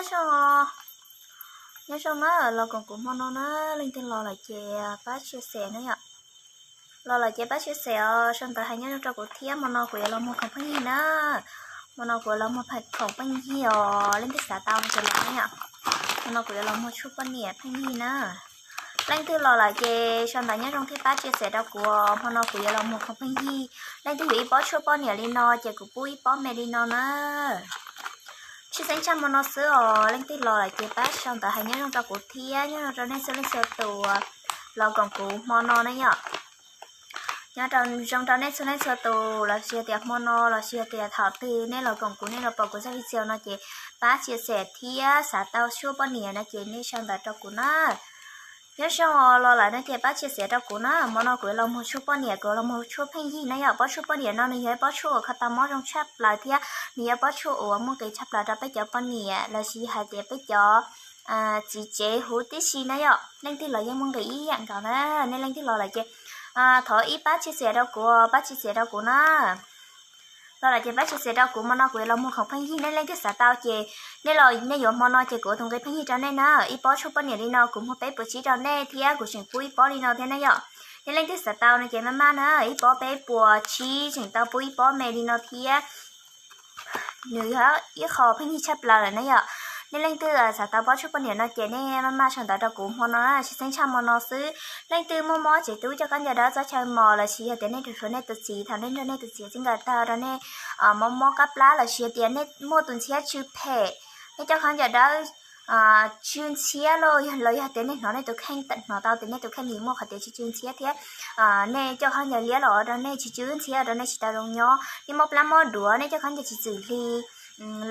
Nyob zoo, nyob zoo na, los koom kuv hmo no na, leej twg los lawm ces pab tshia xem na yom. Los lawm ces pab tshia xem os, sau ntawv hais nyob zoo rau kuv thiab, hmo no kuv yuav los muag khoom pheej yig na. Hmo no kuv yuav los muag khoom pheej yig os, leej twg xav tau no ces los na yom. Hmo no kuv yuav los muag tshuaj poj niam pheej yig na. Leej twg los lawm ces sau ntawv nyob zoo thiab pab tshia xem rau kuv, hmo no kuv yuav los muag khoom pheej yig. Leej twg yuav ib pob tshuaj poj niam li no ces kuv pub ib pob me li no na. Tshwj xeeb tshaj hmo no xwb os, leej twg los lawm ces pab sau ntawv hais nyob zoo rau kuv thiab, nyob zoo rau nej txhua leej txhua tus los koom kuv hmo no na yom. Nyob zoo rau nej txhua leej txhua tus los sis tias hmo no los sis tias thaum twg nej los koom kuv, nej los pom kuv zaj video no ces pab tshia xem thiab xav tau tshuaj poj niam no ces nej sau ntawv rau kuv na. Nyob zoo los lawm no ces pab tshia xem rau kuv na, hmo no kuv los muag tshuaj poj niam, kuv los muag tshuaj pheej yig na yom. Pob tshuaj poj niam no nws yog ib pob tshuaj uas kho tau mob zoo tshaj plaws thiab nws yog pob tshuaj uas muaj nqis tshaj plaws rau peb cov poj niam los sis hais tias peb cov txiv tsev huv tib si na yom. Leej twg los yeej muaj nqis ib yam nkaus na, nej leej twg los lawm ces thov ib pab tshia xem rau kuv, pab tshia xem rau kuv na. Los lawm ces pab tshia xem rau kuv, hmo no kuv yuav los muag khoom pheej yig, nej leej twg xav tau ces nej los nej yuav hmo no ces kuv ua tus nqi pheej yig rau nej na. Ib pob tshuaj poj niam li no kuv muag peb puas tsib rau nej thiab kuv tseem pub ib pob li no thiab na yom. Nej leej twg xav tau no ces maj maj na, ib pob peb puas tsib tseem tau pub ib pob me li no thiab. Nws yog ib qho pheej yig tshaj plaws lawm na yom. Nej leej twg xav tau pob tshuaj poj niam no ces nej maj maj sau ntawv rau kuv hmo no na, tshwj xeeb tshaj hmo no xwb. Leej twg muaj mob tsev tub coj khaub ncaws dawb txob chaw mos los sis yog tias nej rhuav rhuav nej tus txiv, thaum nej nrog nej tus txiv txij nkawm tag rau nej mob mob qab plab los sis yog tias nej muaj tus ntxhiab tsw phem, nej coj khaub ncaws dawb tsw ntxhiab los los yog tias nej hnov nej tus kheej, hnov tau tias nej tus kheej nws muaj qhov tias tsw tsw ntxhiab thiab nej coj khaub ncaws liab los ua rau nej tsw tsw ntxhiab ua rau nej tsis tau zoo nyob, nej mob plab mob duav nej coj khaub ncaws tsis txwm hli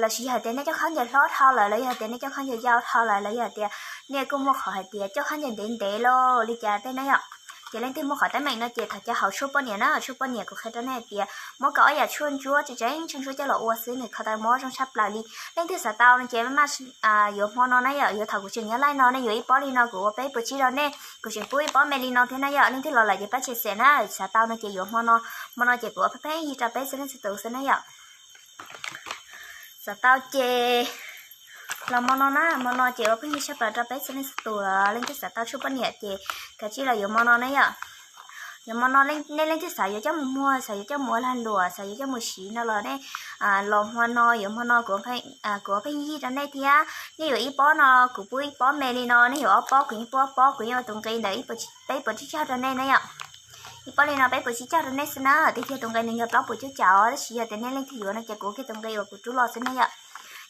los sis yog tias nej coj khaub ncaws hlob dhau lawm los yog tias nej coj khaub ncaws yau dhau lawm los yog tias nej kuj muaj qhov hais tias coj khaub ncaws ntev ntev los li cas tej na yom. Ces leej twg muaj qhov teeb meem no ces thov caw haus tshuaj poj niam na, tshuaj poj niam kuv qhia rau nej hais tias muab kaw ob yam tshuaj ntsuab tseem tseem tshuaj ntsuab coj los ua xwb nws kho tau mob zoo tshaj plaws li. Leej twg xav tau no ces maj maj yuav hmo no na yom, yuav thaum kuv tseem nyob live no nej yuav ib pob li no kuv ua peb puas tsib rau nej, kuv tseem pub ib pob me li no thiab na yom. Leej twg los lawm ces pab tshia xem na, xav tau no ces yuav hmo no, hmo no ces kuv ua pheej yig rau peb txhua leej txhua tus xwb na yom. Xav tau ces los hmo no na, hmo no ces ua pheej yig tshaj plaws rau peb txhua leej txhua tus, leej twg xav tau tshuaj poj niam ces kav tsij los yuav hmo no na yom. Yuav hmo no nej leej twg xav yuav coj mus muag, xav yuav coj mus ua lag luam, xav yuav coj mus siv no los nej los hmo no, yuav hmo no kuv ua pheej yig rau nej thiab. Nej yuav ib pob no kuv pub ib pob me li no, nej yuav ob pob kuv yeej pub ob pob, kuv yeej ua tus nqi ntawm peb puas tsib caug rau nej na yom. Ib pob li no peb puas tsib caug rau nej xwb na, tiag tiag tus nqi nws yog plaub puas cuaj caum tab sis yog tias nej leej twg yuav no ces kuv kiag tus nqi uas kuv rub los xwb na yom.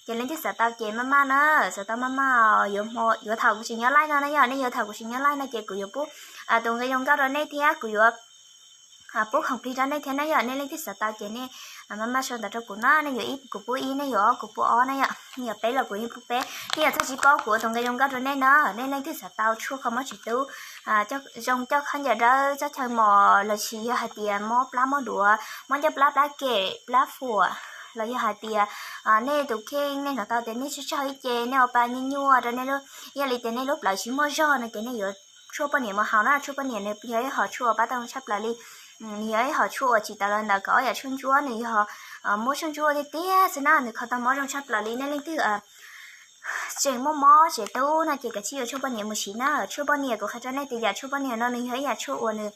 Ces leej twg xav tau ces maj maj na, xav tau maj maj yuav hmo, yuav thaum kuv tseem nyob live no na yom, nej yuav thaum kuv tseem nyob live no ces kuv yuav pub tus nqi zoo nkauj rau nej thiab kuv yuav pub khoom plig rau nej thiab na yom. Nej leej twg xav tau ces nej maj maj sau ntawv rau kuv na, nej yuav ib kuv pub ib, nej yuav ob kuv pub ob na yom, nej yuav peb los kuv yeej pub peb, nej yuav txog tsis paub kuv ua tus nqi zoo nkauj rau nej na. Nej leej twg xav tau tshuaj kho mob tsev tub zoo coj khaub ncaws dawb txob chaw mos los sis yog hais tias mob plab mob duav, mob ncauj plab plab kem plab fuam, los yog hais tias nej tus kheej nej hnov tau tias nej tsawg tsawg ib ce nej ua pa nyuaj nyuaj rau nej, ib yam li tias nej lub plawv tsis muaj zog no ces nej yuav tshuaj poj niam mus haus na. Tshuaj poj niam nws yog ib hom tshuaj uas pab tau zoo tshaj plaws li. Nws yog ib hom tshuaj uas tsis tawm los ntawm kaw ob yam tshuaj ntsuab, nws yog muab tshuaj ntsuab tiag tiag xwb na, nws kho tau mob zoo tshaj plaws li. Nej leej twg tseem muaj mob tsev tub no ces kav tsij yuav tshuaj poj niam mus siv na. Tshuaj poj niam kuv qhia rau nej tias yam tshuaj poj niam no nws yog ib yam tshuaj uas nws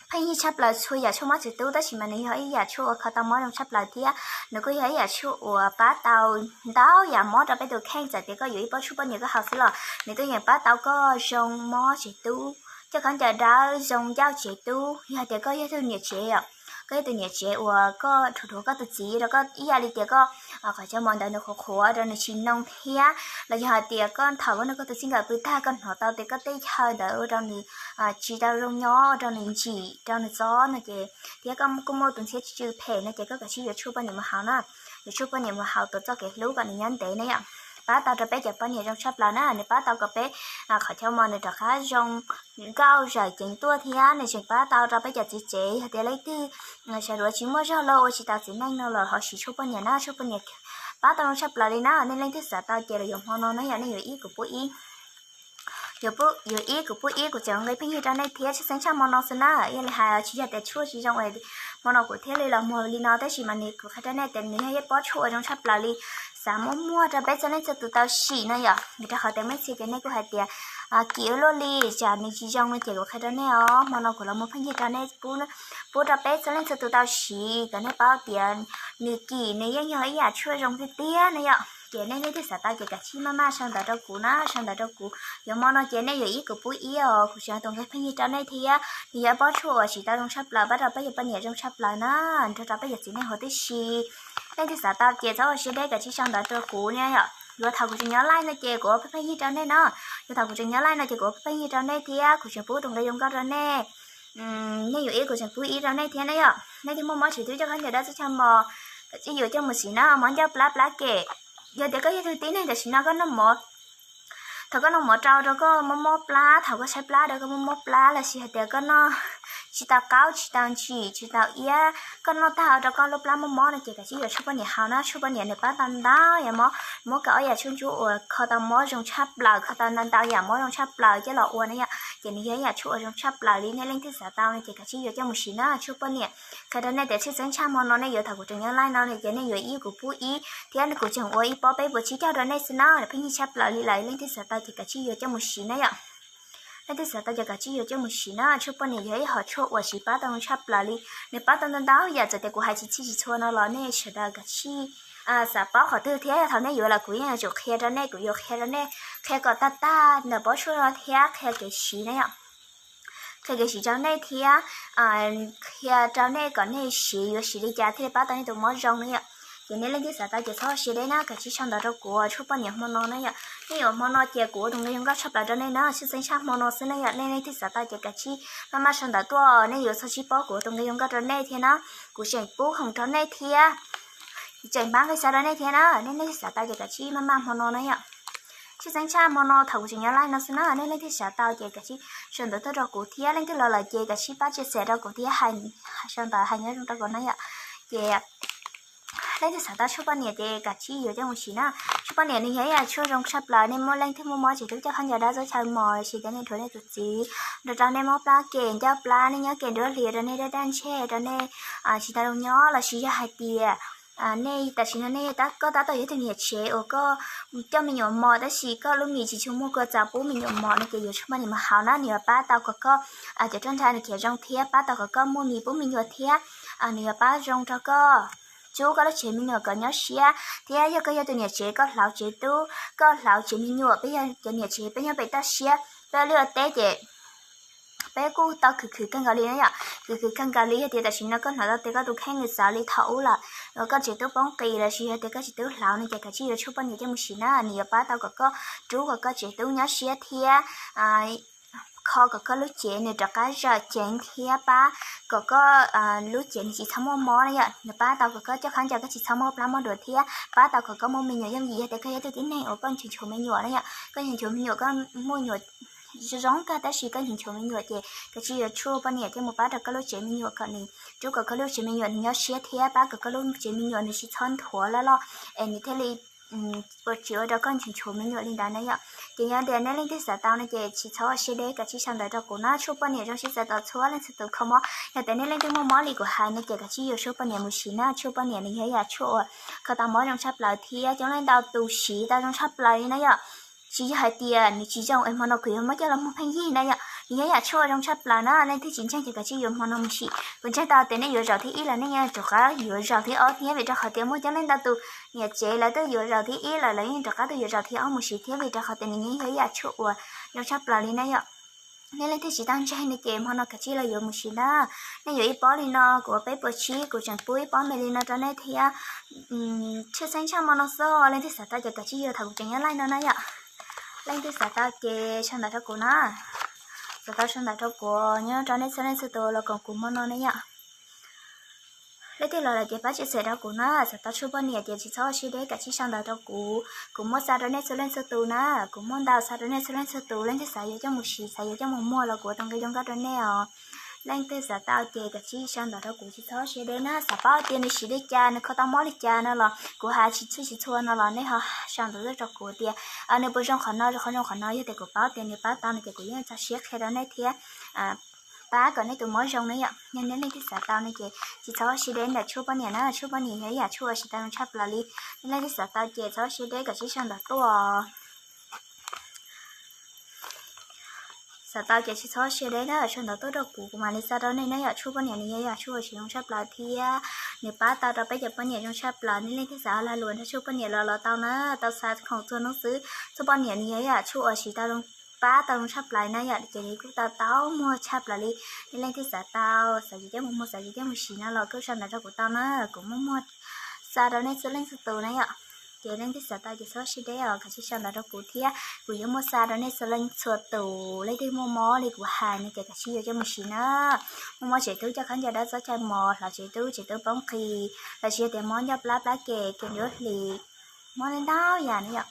pheej yig tshaj plaws txhua yam tshuaj mob tsev tub tab sis mas nws yog ib yam tshuaj uas kho tau mob zoo tshaj plaws thiab nws kuj yog ib yam tshuaj uas pab tau ntau yam mob rau peb tus kheej. Txawm tias koj yuav ib pob tshuaj poj niam koj haus xwb los nws twb yeej pab tau koj zoo mob tsev tub, coj khaub ncaws dawb, zoo ncauj tsev tub. Yog hais tias koj yog tus niam tsev, koj yog tus niam tsev uas koj rhuav rhuav koj tus txiv rau koj ib yam li tias koj qhov chaw mos ntawd nws qhuav qhuav rau nws tsis noo thiab los yog hais tias koj thaum koj nrog koj tus txij nkawm pw tag koj hnov tau tias koj tej chaw ntawd ua rau nws tsis tau zoo nyob, ua rau nws ntsim rau nws txob no ces thiab koj kuj muaj tus ntxhiab tsw phem no ces koj kav tsij yuav tshuaj poj niam mus haus na. Yuav tshuaj poj niam mus haus tuav txoj kev hlub kom nws nyob ntev na yom. Pab tau rau peb cov poj niam zoo tshaj plaws na, nws pab tau kom peb qhov chaw mos nws rov qab zoo nkauj zawm ceev tuaj thiab nws tseem pab tau rau peb cov txiv tsev yog tias leej twg sawv daws tsis muaj zog los ua tsis tau txiv neej no los ho siv tshuaj poj niam na. Tshuaj poj niam pab tau zoo tshaj plaws li na. Nej leej twg xav tau ces los yuav hmo no na yom, nej yuav ib kuv pub ib. Yuav ib kuv pub ib, kuv tseem nqi pheej yig rau nej thiab, tshwj xeeb tshaj hmo no xwb na. Yog li hais tsis yog tias tshuaj tsis zoo, hmo no kuv thiaj li los muag li no tab sis mas nws kuv qhia rau nej tias nws yog ib pob tshuaj uas zoo tshaj plaws li. xav muab muag rau peb txhua leej txhua tus tau sim no yom. Vim rau qhov tias muaj ib txhia ces nej kuj hais tias kim ua luaj li, tsam nws tsis zoo no ces kuv qhia rau nej os. Hmo no kuv los muag pheej yig rau nej, pub rau peb txhua leej txhua tus tau siv kom nej paub tias nws kim nws yeej yog ib yam tshuaj zoo tiag tiag no yom. Ces nej leej twg xav tau ces kav tsij maj maj sau ntawv rau kuv na, sau ntawv rau kuv. Yuav hmo no ces nej yuav ib kuv pub ib os, kuv tseem tus nqi pheej yig rau nej thiab. Nws yog pob tshuaj uas siv tau zoo tshaj plaws, pab rau peb cov poj niam zoo tshaj plaws na, nrog rau peb cov txiv neej huv tib si. Leej twg xav tau ces txhob ua siab deb, kav tsij sau ntawv rau kuv na yom. Yuav thaum kuv tseem nyob live no ces kuv ua pheej yig rau nej na. Yuav thaum kuv tseem nyob live no ces kuv ua pheej yig rau nej thiab kuv tseem pub tus nqi zoo nkauj rau nej. Nej yuav ib kuv tseem pub ib rau nej thiab na yom. Nej twb muaj mob tsis tub coj khaub ncaws dab txog chaw mos, kav tsij yuav coj mus siv na, mov ncauj plab plab kem. Yog tias koj yog tus tib neeg tam sim no koj noj mov, thaum koj noj mov rau rau koj mob mob plab, thaum koj tshaib plab rau koj mob mob plab, los sis hais tias koj noj tsis tau qaub, tsis tau ntsim, tsis tau iab, koj noj tag rau koj lub plab mob mob no ces kav tsij yuav tshuaj poj niam haus na. Tshuaj poj niam nws pab tau ntau yam mob, muab kaum ob yam tshuaj ntsuab uas kho tau mob zoo tshaj plaws, kho tau ntau ntau yam mob zoo txhaj plaws coj los ua na yom. Ces nws yog ib yam tshuaj uas zoo tshaj plaws li, nej leej twg xav tau no ces kav tsij yuav coj mus siv na. Tshuaj poj niam, qhia rau nej tias tshwj xeeb tshaj hmo no nej yuav thaum kuv tseem nyob live no ces nej yuav ib kuv pub ib thiab kuv tseem ua ib pob peb puas tsib caug rau nej xwb na, pheej yig tshaj plaws li lawm, leej twg xav tau ces kav tsij yuav coj mus siv na yom. Leej twg xav tau ces kav tsij yuav coj mus siv na. Tshuaj poj niam yog ib hom tshuaj uas siv pab tau zoo tshaj plaws li, nws pab tau ntau ntau yam, txawm tias kuv hais tsis txhij tsis txhua no los nej sawv daws kav tsij xav paub qhov twg thiab thaum nej yuav los kuv yeej yuav tsum qhia rau nej, kuv yuav qhia rau nej, qhia kom tag tag ntawm pob tshuaj no thiab qhia kev siv na yom. Qhia kev siv rau nej thiab qhia rau nej kom nej siv yuav siv li cas thiaj li pab tau nej tus mob zoo na yom. Ces nej leej twg xav tau ces txhob siab deb na, kav tsij sau ntawv rau kuv tshuaj poj niam hmo no na yom. Nej yuav hmo no ces kuv ua tus nqi zoo nkauj tshaj plaws rau nej na, tshwj xeeb tshaj hmo no xwb na yom. Nej leej twg xav tau ces kav tsij maj maj sau ntawv tuaj, nej yuav txhob sib paub, kuv ua tus nqi zoo nkauj rau nej thiab na. Kuv tseem pub khoom rau nej thiab, tseem pab nqi xa rau nej thiab na. Nej leej twg xav tau ces kav tsij maj maj hmo no na yom. Tshwj xeeb tshaj hmo no thaum kuv tseem nyob live no xwb na, nej leej twg xav tau ces kav tsij sau ntawv tuaj rau kuv thiab, leej twg los lawm ces kav tsij pab tsis xav rau kuv thiab, hais sau ntawv hais nyob zoo rau kuv na yom. Ces leej twg xav tau tshuaj poj niam ces kav tsij yuav coj mus siv na. Tshuaj poj niam nws yog ib yam tshuaj zoo tshaj plaws, nej muaj leej twg muaj mob tsis tub coj khaub ncaws dab txog chaw mos, los sis cov nej dhuav nej tus txiv, rau rau nej mob plab kem ncauj plab, nej nyob kem nruab hlis, rau nej daj daj ntseg, rau nej tsis tau zoo nyob, los sis yog hais tias nej tam sim no nej koj tab tom yog tus niam tsev uas koj coj me nyuam mos tab sis koj lub mis tsis tshua muaj kua txav pub me nyuam mos no ces yuav tshuaj poj niam mus haus na, nws yuav pab tau kom koj cov roj nra nws khiav zoo thiab pab tau kom koj muaj mis pub me nyuam thiab nws yuav pab zoo rau koj rub koj lub tsev me nyuam kom nyob siab thiab. Yog koj yog tus niam tsev koj hlauv tsev tub, koj hlauv tsev me nyuam, peb yog cov niam tsev peb nyob pem toj siab, peb ua liaj ua teb ces peb kuj tau khwv khwv kawg nkaus li na yom. Khwv khwv kawg nkaus li, yog tias tam sim no koj hnov tau tias koj tus kheej nws txawv li thaum ub lawm, koj tsev tub poob qis los sis yog tias koj tsev tub hlauv no ces kav tsij yuav tshuaj poj niam coj mus siv na, nws yuav pab tau kom koj rub kom koj tsev tub nyob siab thiab kho kom koj lub cev nws rov qab zawm ceev thiab pab kom koj lub cev nws tsis txhob muaj mob na yom. Nws pab tau kom koj coj khaub ncaws koj tsis txhob mob plab mob duav thiab pab tau kom koj muaj me nyuam yooj yim. Yog tias koj yog tus tib neeg uas koj nchuav nchuav me nyuam na yom, koj nchuav nchuav me nyuam, koj muaj nyuam zoo zoo kawg tab sis koj nchuav nchuav me nyuam ces kav tsij yuav tshuaj poj niam coj mus pab rau koj lub tsev me nyuam kom nws rub kom koj lub tsev me nyuam nws nyob siab thiab pab kom koj lub tsev me nyuam nws tsis txhob nthuav loj loj es nws thiaj li tsis ua rau koj nchuav nchuav me nyuam li ntawd na yom. Ces yog tias nej leej twg xav tau no ces tsis txhob ua siab deb, kav tsij sau ntawv rau kuv na. Tshuaj poj niam zoo siab txais tos txhua leej txhua tus kho mob. Yog tias nej leej twg muaj mob li kuv hais no ces kav tsij yuav tshuaj poj niam mus siv na. Tshuaj poj niam nws yog ib yam tshuaj uas kho tau mob zoo tshaj plaws thiab coob leej ntau tus siv tau zoo tshaj plaws li na yom. Tsis yog hais tias nws tsis zoo es hmo no kuv yuav muab coj los muag pheej yig na yom. Nws yog ib yam tshuaj zoo tshaj plaws na, leej twg tsis ntseeg ces kav tsij yuav hmo no mus siv. Kuv ntseeg tau tias nej yuav zaum thib ib los nej yeej rov qab yuav zaum thib ob thiab, vim rau qhov tias muaj coob leej ntau tus niam tsev lawv twb yuav zaum thib ib lawm, lawv yeej rov qab tuaj yuav zaum thib ob mus siv thiab, vim rau qhov tias nws yeej yog ib yam tshuaj uas zoo tshaj plaws li na yom. Nej leej twg tsis tau ntseeg no ces hmo no kav tsij los yuav mus siv na. Nej yuav ib pob li no, kuv ua peb puas tsib, kuv tseem pub ib pob me li no rau nej thiab. Tshwj xeeb tshaj hmo no xwb, leej twg xav tau ces kav tsij yuav thaum kuv tseem nyob live no na yom. Leej twg xav tau ces sau ntawv rau kuv na. Xav tau sau ntawv rau kuv, nyob rau nej txhua leej txhua tus los koom kuv hmo no na yom. Leej twg los lawm ces pab tsis xav rau kuv na, xav tau tshuaj poj niam ces tsis txhob ua siab deb, kav tsij sau ntawv rau kuv. Kuv muab xa rau nej txhua leej txhua tus na, kuv muab ntau xa rau nej txhua leej txhua tus. Leej twg xav yuav coj mus siv, xav yuav coj mus muag los kuv ua tus nqi zoo nkauj rau nej os. Leej twg xav tau ces kav tsij sau ntawv rau kuv, tsis txhob ua siab deb na. Xav paub tias nws siv li cas, nws kho tau mob li cas no los kuv hais tsis txhij tsis txhua no los nej ho sau ntawv tuaj rau kuv tias nws puas zoo qhov no, zoo qhov no, zoo qhov no. Yog tias kuv paub tias nws pab tau no ces kuv yeej txaus siab qhia rau nej thiab. pab kom nej tus mob zoo na yom. Yog nej leej twg xav tau no ces tsis txhob siab deb ntawm tshuaj poj niam na, tshuaj poj niam yog ib yam tshuaj uas siv tau zoo tshaj plaws li. Nej leej twg xav tau ces txhob siab deb, kom sib sau ntawv tuaj. Xav tau ces tsis txhob siab deb na, sau ntawv tuaj rau kuv, kuv mam li xa rau nej na yom. Tshuaj poj niam nws yog ib yam tshuaj uas siv zoo tshaj plaws thiab nws pab tau rau peb cov poj niam zoo tshaj plaws. Nej leej twg xav lag luam nrog tshuaj poj niam los los tau na, tau xa khoom txhua hnub xwb. Tshuaj poj niam nws yog ib yam tshuaj uas siv tau zoo, pab tau zoo tshaj plaws na yom, ces nws kuj tau tau muag tshaj plaws li. Nej leej twg xav tau, xav coj mus muag, xav coj mus siv no los kuj sau ntawv rau kuv tau na, kuv muaj muag xa rau nej txhua leej txhua tus na yom. Ces leej twg xav tau ces txhob siab deb os, kav tsij sau ntawv rau kuv thiab kuv yuav muab xa rau nej txhua leej txhua tus. Leej twg muaj mob li kuv hais no ces kav tsij yuav coj mus siv na. Muaj mob tsev tub coj khaub ncaws dawb txhob chaw mos, hlawv tsev tub tsev tub poob qis, los sis yog tias mob ncauj plab plab kem kem nruab hlis, mob ntau yam na yom.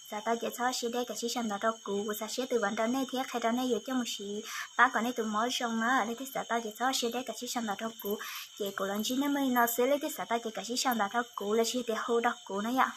Xav tau ces txhob siab deb, kav tsij sau ntawv rau kuv, kuv xa siab twv vas rau nej thiab qhia rau nej yuav coj mus siv pab kom nej tus mob zoo na. Leej twg xav tau ces txhob siab deb, kav tsij sau ntawv rau kuv. Ces kuv los ntsib nej li no xwb, leej twg xav tau ces kav tsij sau ntawv rau kuv los sis yog tias hu rau kuv na yom.